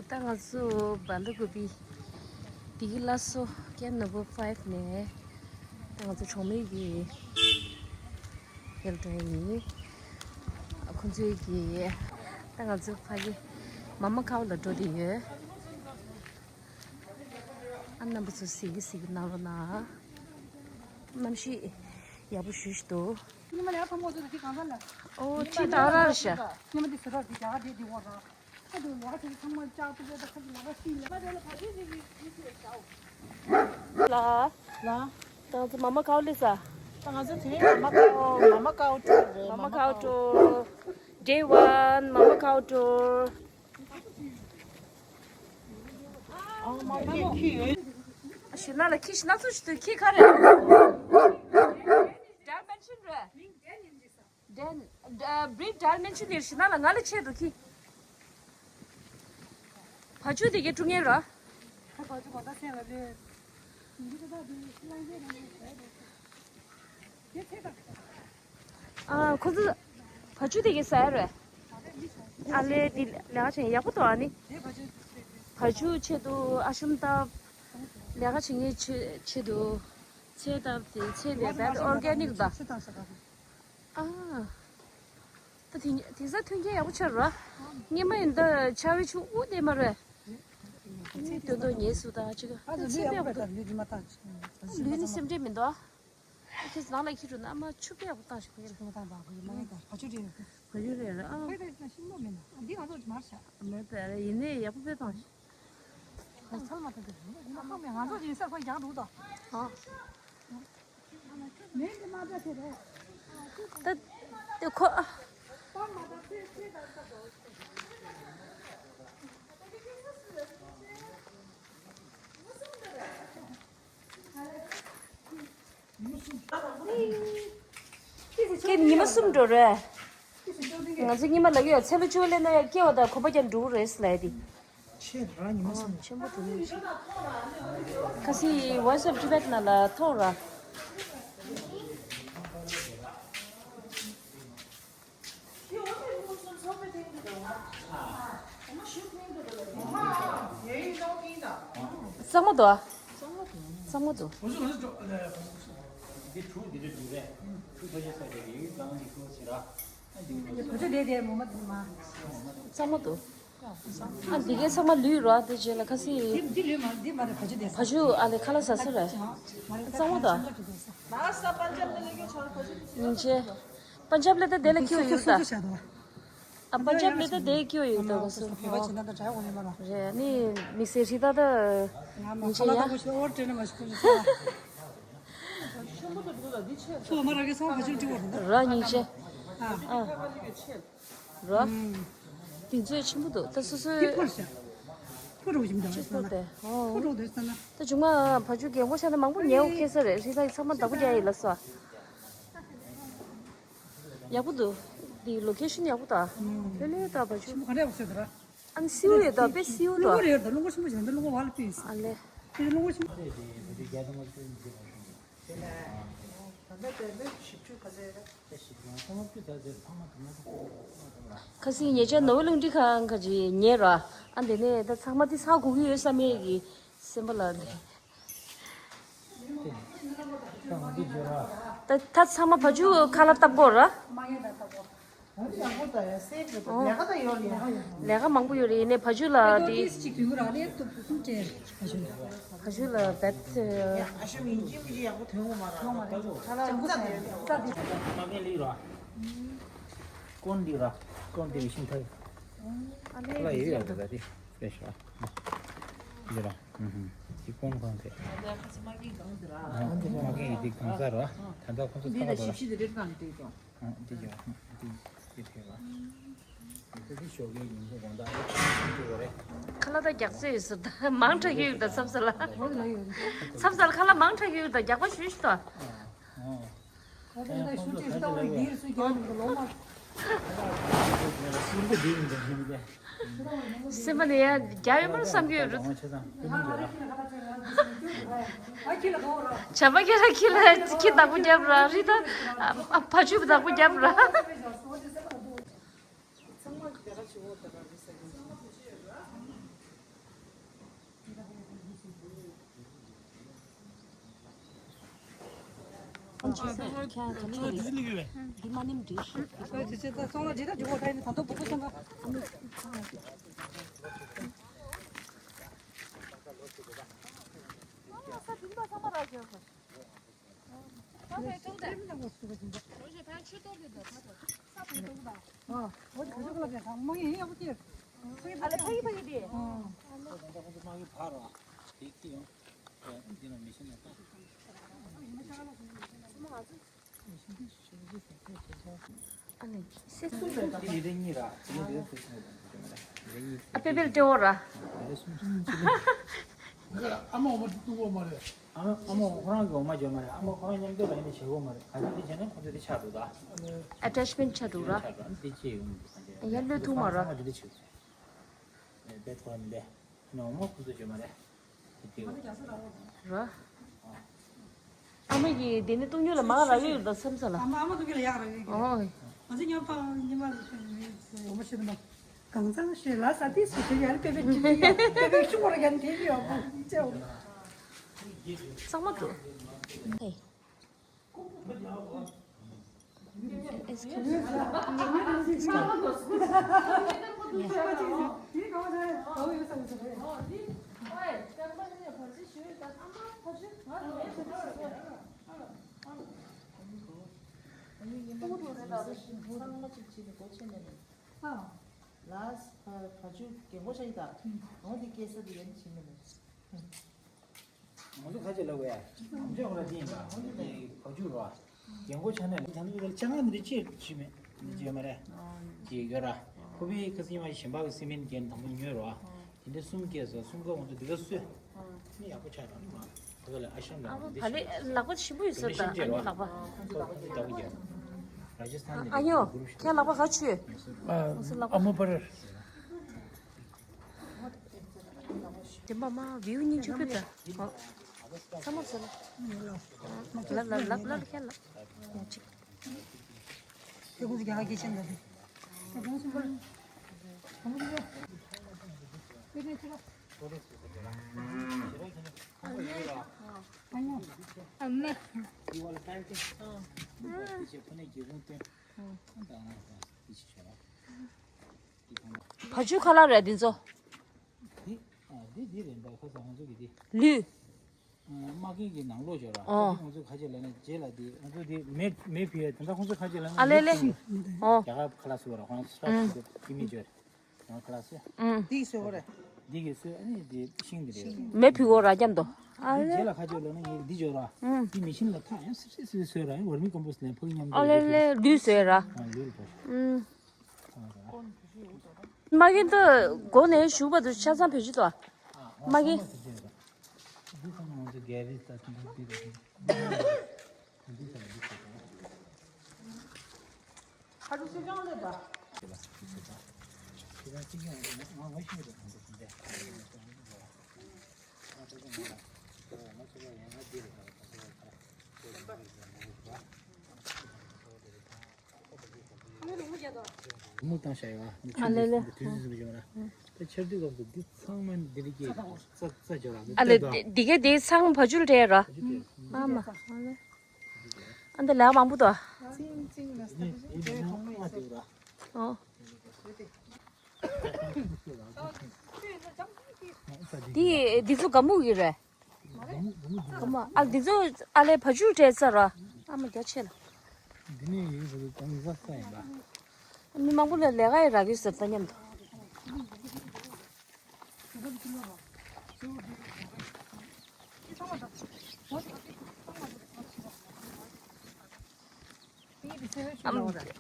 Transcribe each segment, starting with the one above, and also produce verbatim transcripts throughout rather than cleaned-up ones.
ད་ང་ཚོ་བན་དྷ་གོ་པི་འདི་གི་བླ་སྲོག་ཀེམ་ནམ་བར་ཕའིབ་ནས། ད་ང་ཚོ་གྲོང་མི་གི་ཧེལ་ཏོ་ཡིན། ཁོང་ཚོའི་གི་ད་ང་ཚོ་ཕ་གི་མ་མ་ཀའོ་ལ་འགྲོ་བསྡད་ཡོད། ཨ། རྣམ་པ་ཚོ་གཟིགས་གི་གཟིགས་གི་གནང་རོགས་གནང་། གནམ་གཤིས་ཡག་པོ་ཞེ་པོ་ཅིག་འདུག། ཉི་མ་ལ་ཡར་ཐང་མོ་ཚོ་དེ་གང་ས་ལ། ཨོ། ཁྱི་ད་ར་ར་ཤ། ཉི་མ་དེ་ཟེར་རོགས་དེ་རྒྱ་གར་དེ་དེ་འོག་ར། ཨ་དེ་ལོ་ཁ་ཆེ་ཚང་མ་ལྕགས་ཐུག་རེད། ད་ཁ་ཆེ་ལ་ཁ་ཤི་ལ་ཁ་དེ་ལ་ཕ་ཆེ་ཆེ་གི་ཁྱི་ཁྱི་ལ་ཤའོ། ལ། ལ། ད་ང་ཚོ་མ་མ་ཀའོ་སླེབས་ས། ད་ང་ཚོ་དེ་རིང་མ་མ་ཀའོ་མ་མ་ཀའོ་ཊུར་རེད། མ་མ་ཀའོ་ཊུར། Day one མ་མ་ཀའོ་ཊུར། ཨ་ཞེ་ན་ལ་ཁྱི་ཞིག་སྣ་ཚོགས་ཤིག་འདུག། ཁྱི་ག་རེ་རེད། ཌལ་མེན་ཤན་རེད། ཌན། ཨ། བྷི་རིཌ་ཌལ་མེན་ཤན་ནི་ཞེ་ན་ལ་ང་ལ་ཆེད་དུ་ཁྱི། བ་ཕྱུགས་དེ་གའི་ཀྲུང་ངེ་ར། ཁ་བ་ཕྱུགས་གོ་ད་སེམས་ལ་ལོས། ཨ། ཁོ་ཚོ་བ་ཕྱུགས་དེ་གའི་ཟ་ཡ་རེད། ཨ་ལས་འདི་ལས་ཀ་བྱེད་ཡག་པོ་འདུག། ཨ་ནི་བ་ཕྱུགས་ཆེད་དུ་ཨ་ཤམ་ད་ལས་ཀ་བྱེད་མཁན་ཆེད་ཆེད་དུ་ཚལ་བཏབ་སྟེ་ཚལ་ལས་བལ་ཨོར་གེ་ནིག་ད། ཨ། ད་དེ་དེང་སང་མཐུན་རྐྱེན་ཡག་པོ་ཆགས་ར། སྔོན་མ་ཡིན་ད་ཆར་པ་ཆུ་དབུ་དེ་མ་རེད། ཨ་ནི་དོན་དུ་ཉེས་སུ་ད་ཅིག་ད་ཚིག་པ་ཡག་པོ་འདུག། ལུས་ནི་སེམས་ཁྲལ་མི་འདུག། ཨ། ཁྱེད་ནང་ལ་ཁྱི་འགྲོ་ན་ཨ་མ་ཆུ་དཔེ་ཡག་པོ་བཏང་ཞིག་གོ་ཡ། ཆུ་བཏང་བ་གོ་ཡ་མ་ཡིན་ད་བ་ཕྱུགས་རེད། བ་ཕྱུགས་རེད་ར། ཨ། ཁོས་རེད་ན་ཤིང་ཏོག་མིན་ན་འདི་ང་ཚོ་མར་བྱ། མེད་པས་རེད། ཡིན་ནའི་ཡག་པོ་དཔེ་བཏང་ཞིག། ཚལ་མ་ཐོན་གི་རེད། ང་ཚོ་ཡིན་ས་ཁོ་ཡག་འདུག་ད། ཨ། ད་དེ་ཁོ། ཁྱེད་ཉི་མ་གསུམ་འགྲོ་རེད། ང་ཚོ་ཉི་མ་ལ་ཡོད་ཚེ་ལོ་བཅུ་སླེབས་ན་ཡང་སྐྱེ་བ་དང་གོམ་པ་རྒྱག་འགྲོ་གི་རེད་ཟེར་ལབ་ཡ་དེ། ཆེ་ར་ཉི་མ་གསུམ། ཆེན་པོ་དེ་ནི་ཁ་སི་Voice of Tibet ནང་ལ་ཐོག་ར། གཙང་མ་འདུག་ཨ། གཙང་མ་འདུག། གཙང་མ་འདུག། ཨ། འདི་གའི་ཚང་མ་ལུས་རོ། དེ་རྗེས་ལ་ཁ་སི། བ་ཕྱུགས་ཨ་ལེ་ཁ་ལག་ཟ་ས་རེད། གཙང་མ་འདུག། ཉིན་བྱེད། པན་ཇབ་ལ་ད་དེ་ལ་ཁྱེར་ཡོད་ད། ཨ། པན་ཇབ་ལ་ད་དེ་ཁྱེར་ཡོད་ད་ང་ཚོ། རེད། ནི་དམིགས་བསལ་ཧྲི་ད་ད་ཉིན་བྱེད་ཡ། ར་ཉིན་བྱེད། ཨ། ར། དེ་ཚོས་ཆེན་པོ་འདུག། ད་སོ་སོའི་ཕོ་རོག་ཡིན་ད། ཕོ་རོག་དེ། ཨོ། ཕོ་རོག་དེ་ས་ན། ད་ཆུང་མ་བ་ཕྱུགས་རྒན་གོག་ཆགས་ན་མང་པོ་ཉལ་འོ་ཁེ་ས་རེད། ཧྲི་ད་ཡི་ཚང་མ་བདག་པོ་རྒྱག་ཡིན་ལ་སོ། ཡག་པོ་འདུག། འདི་ལོ་ཁེ་ཤན་ཡག་པོ་ད། ལྷོད་ལྷོད་ད་བ་ཕྱུགས། ཨ་ནི་སེའུ་ཡོད་ད། དཔེ་སེའུ་ད། རླུང་འཁོར་ཡོད་ད། རླུང་འཁོར་ཆེན་པོ་ཞིག་ད། རླུང་འཁོར་བ་ལ་ཕུད་ཡིན་ས། ཨ་ལེ། དེ་རླུང་འཁོར་ཆེན་པོ། ཁ་སང་ཉེ་ཆར་ནོར་ཝེ་གླིང་སྒྲིག་ཁང་ཁ་ཅིག་ཉེ་ར། ཨ། འདི་ནས་ད་ཚང་མ་དེ་ས་གོ་གི་ཡོད་ས་མེད་ཀྱི་སེམས་པ་ལ་འདི། ད་ད་ཚང་མ་བ་ཕྱུགས་ཁ་ལག་བཏབ་གོ་ར། ལས་ཀ་མང་པོ་ཡོད་རེད། ཡིན་ནའི་བ་ཕྱུགས་ལ་དེ། བ་ཕྱུགས་ལ་བེད། ཀོན་འདི་ར། ཀོན་འདི་ཤིང་ཐལ། ཨ་ལེ། ཁ་ལག་ཡོད་ཡོད་ད་དེ། ཕེ་ཤ། འདི་ར། ཧུམ་ཧུམ། འདི་ཀོན་གང་དེ། མ་གི་འདི་གང་ས་ར། ད་ལྟ་ཁོང་ཚོ་ཐག་པ་ར། འདི་ཡོད། འདི་འདི་ཐེ་བ། ཁ་ལག་ད་རྒྱག་རྩིས་ཡོད་ཟེར་ད། མང་དྲགས་ཡོད་ད་མཚམས་བསལ་ལ། མཚམས་བསལ་ཁ་ལག་མང་དྲགས་ཡོད་ད། རྒྱག་པ་ཞུས་ཤིག་ད། སེམས་པ་ནས་ཡ་རྒྱག་ཡོད་མ་རེད་བསམ་གྱི་ཡོད་རེད། བྱ་བ་ཁྱེད་རང་ཁྱི་ལ་ཁྱི་བདག་པོ་རྒྱབ་ར། རི་ད་བ་ཕྱུགས་བདག་པོ་རྒྱབ་ར། ཚང་མ་ལས་ཀ་བྱེད་འོ་ད་ར་རེད་ཟེར་གི། ཁྱེད་ཚོ་ཁྱེད་ཚོ་འདི་ལ་ཡོད་པས། འདི་མ་ནིམ་འདི་ཤི། ཨ་ཙི་ཙི་ད་སོང་ལ་འདི་ད་འདི་གོ་ད་ཡིན་ད་དུང་བུ་གུ་སོང་ལ། ཨ་པེ་པེ་ལ་སྤྲད་འོ་ར། ཨ་མ་འོ་མ་བཏུང་གོ་མ་རེད། ཨ་མ་ཨ་མ་ཁོ་རང་གི་འོ་མ་བརྗོད་མ་རེད། ཨ་མ་ཁོ་རང་མཉམ་དུ་ལ་ཡིན་ནས་བྱེད་གོ་མ་རེད། ག་ཚོད་འདི་བྱས་ན་ཁོ་ཚོ་འདི་ཆགས་འདུག་ད། ཨེ་ཊེཆ་མེན་ཊི་ཆགས་འདུག་ར། ཆགས་འདུག་འདི་ཅི་ཡོང་གི་འདུག་ཡར་བློས་ཐུག་མ་ར། ཁོ་རང་འདི་འདི་བྱེད་གོ་ས་རེད། བེད་ཁོ་རང་མི་འདས་ནས་འོ་མ་ཁོ་ཚོ་བརྗོད་མ་རེད། འདི་འདི་ཡོད་ར། ཨ་མ་གིས་དེ་ནི་བཏུང་ཉོ་ལ་མང་རག་གི་ཡོད་ད་སེམས་ས་ལ། ཨ་མ་ཨ་མ་ཐུག་གི་ལ་ཡག་རག་གི། ཨོ། ང་ཚོ་ཉོ་པ་ཉི་མ་ལ་ཡོ་མ་ཤི་ན་གང་ཚང་ཤེས་ལ་ས་ཏིས་སུ་ཤེས་ཡ་ལ་པེ་པེ་ཅི་ཡ་པེ་པེ་ཤུ་བོ་ར་ཡ་ནི་དེ་ཡོ་མ་ཅེའོ། གཙང་མ་འདུག་ཧེ། It's kind of, it's kind of, yeah. ལགས་བ་ཕ་ཇུ་རྒན་གོག་ཆགས་ཡིན་ད། འོང་དེ་སྐྱེས་ས་དེ་ཡན་ཆད་མིན་ནམ། ང་ཚོ་ཁ་ཆེ་ལབ་བས། ང་ཚོ་ཁ་ཆེ་ཡིན་པ། ང་ཚོ་དེ་བ་ཅུ་རོ། རྒན་གོག་ཆགས་ནས་ད་ནི་ལ་ཅང་ང་འདི་ཅི་ཅི་མེད་འདི་ཅི་མ་རེད། ཅི་ཡོད་ར། ཁོ་པའི་ཁ་སང་ཉི་མ་གཞན་པ་གི་སི་མེན་རྒྱན་དང་པོ་ཉོས་རོ། དེ་འདྲ་གསུམ་སྐྱེས་སོ་གསུམ་ཀ་ང་ཚོ་འདི་ག་སུས། ནི་ཡག་པོ་ཆགས་ར་ནི་མ། ཁོ་ལ་ཨ་ཤམ་ལ་ཨ་འདི་ཕ་ལེ་ལག་པ་ཞིམ་པོ་ཡོད་ས་ད་ཨ་ནི་ལག་པ། ཁོ་ལ་ཁོ་ཚོ་ལྟ་བུ་རྒྱབ། ར་ཇི་སི་ཐན་ནས་ཨ་ཉོ་ཁྱེད་ལག་པ་ག་ཆུ། ཨ་མོ་པར། དེ་མ་མ་བིའུ་སྙིང་རྗེ་པོ་ད། ཚ་མོ་ཚ་ལ། ལ་ལ་ལ་ལ་ཁྱེད་ལ། ཡ་ཅིག་དེ་ཁོང་ཚོ་རྒྱ་གར་སྐད་ཆ་འདྲ་པོ། ད་གོང་སུ་པར། གོང་སུ་པར། དེ་དེ་ཚོ། ཨ་ནེ། ཨ་ནེ། བ་ཅུ་ཁ་ལག་རེད་འདི་ཚོ། འདི་ཨ་འདི་འདི་རེད་འདྲ་ཁ་སང་ང་ཚོ་གི་འདི། ལུས། དམག་རྒན་གྱི་ནང་ལོགས་ཅོག་ར། ཨོ། ཁ་ཅིག་ང་ཚོ་ཁ་ཅིག་ལ་ནི་རྗེས་ལ་འདི་ང་ཚོ་འདི་མེ་མེ་ཕི་ཡ་དེ་འདྲ་ཁོང་ཚོ་ཁ་ཅིག་ལ་ནི་ཨ་ལེ་ལེ། ཨོ། རྒྱ་གར་ཁ་ལག་ཟེར་བ་ར་ཁོང་ཚོ་སྲབ་ཟེར་གྱི་མི་ཅོག་ར་ཁ་ལག་ཟེར། འདི་སོ་ར། འདི་གི་སོ་ཨ་ནི་འདི་ཤིང་འདི་རེད། མེ་ཕི་གོ་ར་རྒྱབ་འདུག་ཨ་འདི་ལེ། རྗེས་ལ་ཁ་ཅིག་ལ་ནི་ངས་འདི་ཅོག་ར། འདི་མི་ཤིང་ལ་ཐག་ཡང་སྲིབ་སྲིབ་སྲིབ་སོ་ར་ཡང་བར་མི་ཀོམ་པོ་སི་ལ་ཕག་མཉམ་ཨ་ལེ་ལེ་ལུས་སོ་ར། ཨ་ལུས་རེད། མ་གི་འདི་སྒོ་ནས་ཞུགས་པ་འདུག་ཆ་ཚང་བེད་སྤྱོད་དོ། མ་གི། མུ་བཏང་བྱ་ཡོད་ཨ། ཨ་ལེ་ལེ། དུས་ཚོད་ཟིན་པ་བྱུང་ར། ད་ཆར་དུས་སྐབས་སུ་འདི་ཚང་མ་འདི་རིགས་ཀྱི་རྩ་རྩ་འཇོག་ར། ཨ་ལེ་འདི་གའི་འདི་ཚང་བ་ཇུལ་སྤྲད་ར། ཨ་མ་ཨ་ལེ། ཨ་འདི་ལས་མང་པོ་འདུག་ཨ། ཨོ། འདི་འདི་ཚོ་ག་མུ་གི་རེད། ཨ་འདི་ཚོ་ཨ་ལེ་བ་ཅུ་སྤྲད་ཚར་ར། ཨ་མ་རྒྱ་ཆེ་ལ། འདི་ནས་ཡིན་ཟེར་དུས་གང་ཟག་ས་ཡིན་པ། མི་མང་པོ་ལ་ལས་ཀ་ཡི་རག་གི་ཟེར་ད་མཉམ་དུ།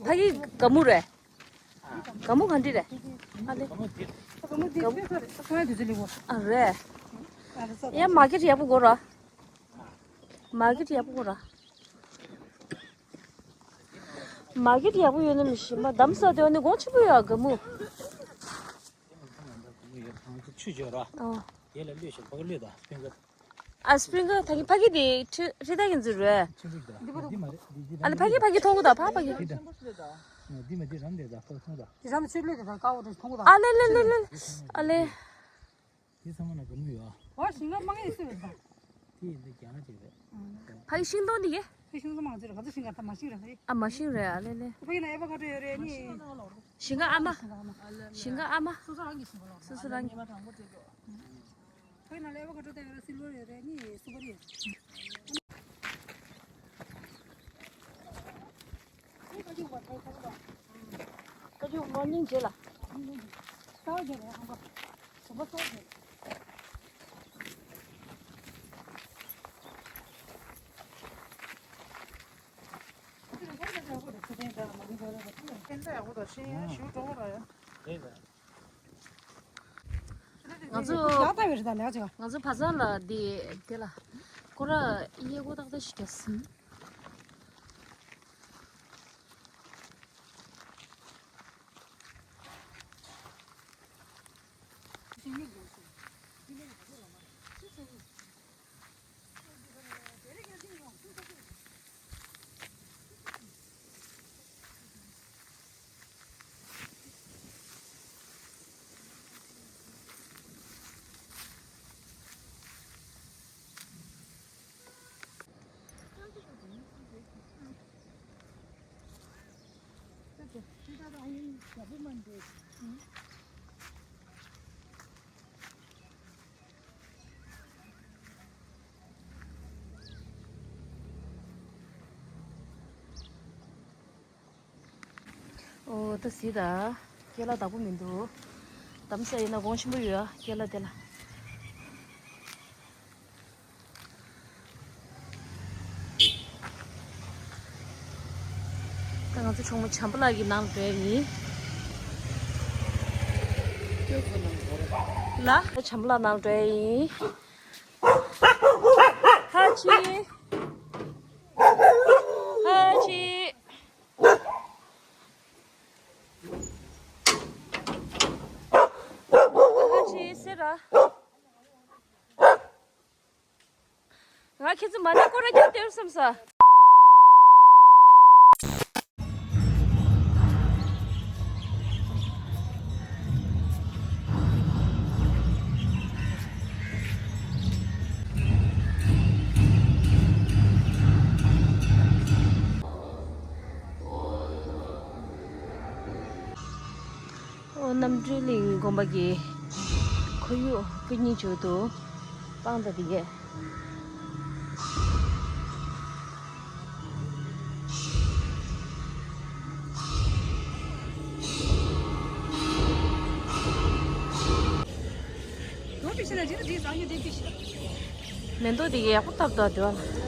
ཕ་གི་ག་མུ་རེད། ག་མུ་ག་འདྲི་རེད། ཨ་ལེ། ཨ་རེད། ཡ་མ་གི་ཡག་པོ་གོ་ར། མ་གི་ཡག་པོ་གོ་ར། མ་གི་ཡག་པོ་ཡོད་ན་མི་ཤེས་མ་དམ་ས་དེ་བ་ནི་གོང་ཆེན་པོ་ཡོད་ག་མུ། ཆུ་འཇོག་ར། ཨོ། དེ་ལ་བླུད་ཤོག་ཕ་གི་བླུད་དང་སྤྲིན་ཀར། ཨ་སྤྲིན་ཀར་ད་གི་ཕ་གི་དེ་ཁྲི་ཁྲི་ད་གི་འཛུལ་རེད། ཆུ་འཛུལ་དང་འདི་མ་རེད་འདི་འདི་ཨ་ལེ་ཕ་གི་ཕ་གི་མཐོང་གི་ད་ཕ་ཕ་གི། འདི་དང་འདི་མ་འདི་རམ་དེ་ད་ཕ་མཐོང་ད། འདི་རམ་ཆུ་བླུད་དེ་ད་དཀར་པོ་དེ་མཐོང་གི་ད། ཨ་ལེ་ལེ་ལེ་ལེ། ཨ་ལེ། དེ་ཚང་མ་ན་ག་མུ་ཡོད་ཨ། ཨོ་ཞིང་ཁ་མ་ངེས་སུ་ཡོད་ད། དེ་ཡིན་ད་རྒྱ་ང་ཅིག་རེད། ཕ་གི་ཤིང་སྡོང་འདི་གི། ཁྱེད་ཤིང་ཚོ་མང་ཚོད་རེད། ང་ཚོ་ཤིང་ཁ་ད་མ་ཤིང་རེད་ལ། ཨ་མ་ཤིང་རེད། ཨ་ལེ་ལེ། ཕ་གི་ན་ཨེ་བ་ཀ་ཏྲོ་ཡོད་རེད་ནི། ཤིང་ཁ་ཨ་མ། ཤིང་ཁ་ཨ་མ། སོ་སོ་རང་གི་ཤིང་ཁ་ལོ། སོ་སོ་རང་གི། ཉི་མ་དང་པོ་དེ་ཚོ། ཕ་གི་ན་ལ་ཨེ་བ་ཀ་ཏྲོ་ད་ཡོད་རེད། སིལ་བར་ཡོད་རེད་ནི། སུ་པར་ཡོད། ཀ་ཅུ་མ་ཉིན་བྱེད་ལ། ས་བརྒྱབ་རེད་ཧང་པ། གཞན་པ་ས་བརྒྱབ། ང་ཚོ་ཡག་པོ་རེད་ད་ལས་ཅིག་ང་ཚོ་ཕ་ཚང་ལ་འདི་དེ་ལ་ཁོ་ར་གཡས་སྐོར་ཏག་ཏག་ཞིག་རྒྱབ་ཟིན། ཨོ་ད་གཟིགས་དང་། ཀེ་ལ་བདག་པོ་མི་འདུག་དམ་ས་ཡིན་ན་གོང་ཆེན་པོ་ཡོད་ཨ། ཀེ་ལ་དེ་ལ། ད་ང་ཚོ་གྲོགས་མོ་བྱམས་པ་ལགས་ཀྱི་ནང་ལ་འགྲོ་ཡ་ཡིན། ལ་བྱམས་པ་ལགས་ནང་ལ་འགྲོ་ཡ་ཡིན། ཧ་ཅི། ཧ་ཅི། ཧ་ཅི་སེ་ར། ང་ཁྱེད་ཚོ་མ་ཎི་སྐོར་ར་རྒྱག་སྟེར་བསམ་ས། ཨོ་རྣམ་གྲོལ་གླིང་དགོན་པ་གི་ཁོར་ཡུག་སྐུ་ཉིད་བྱོས་འདུག་སྤང་དང་དེ་གས། མེ་ཏོག་དེ་གས་ཡག་པོ་བཏབ་འདུག་དེ་བ་ལ།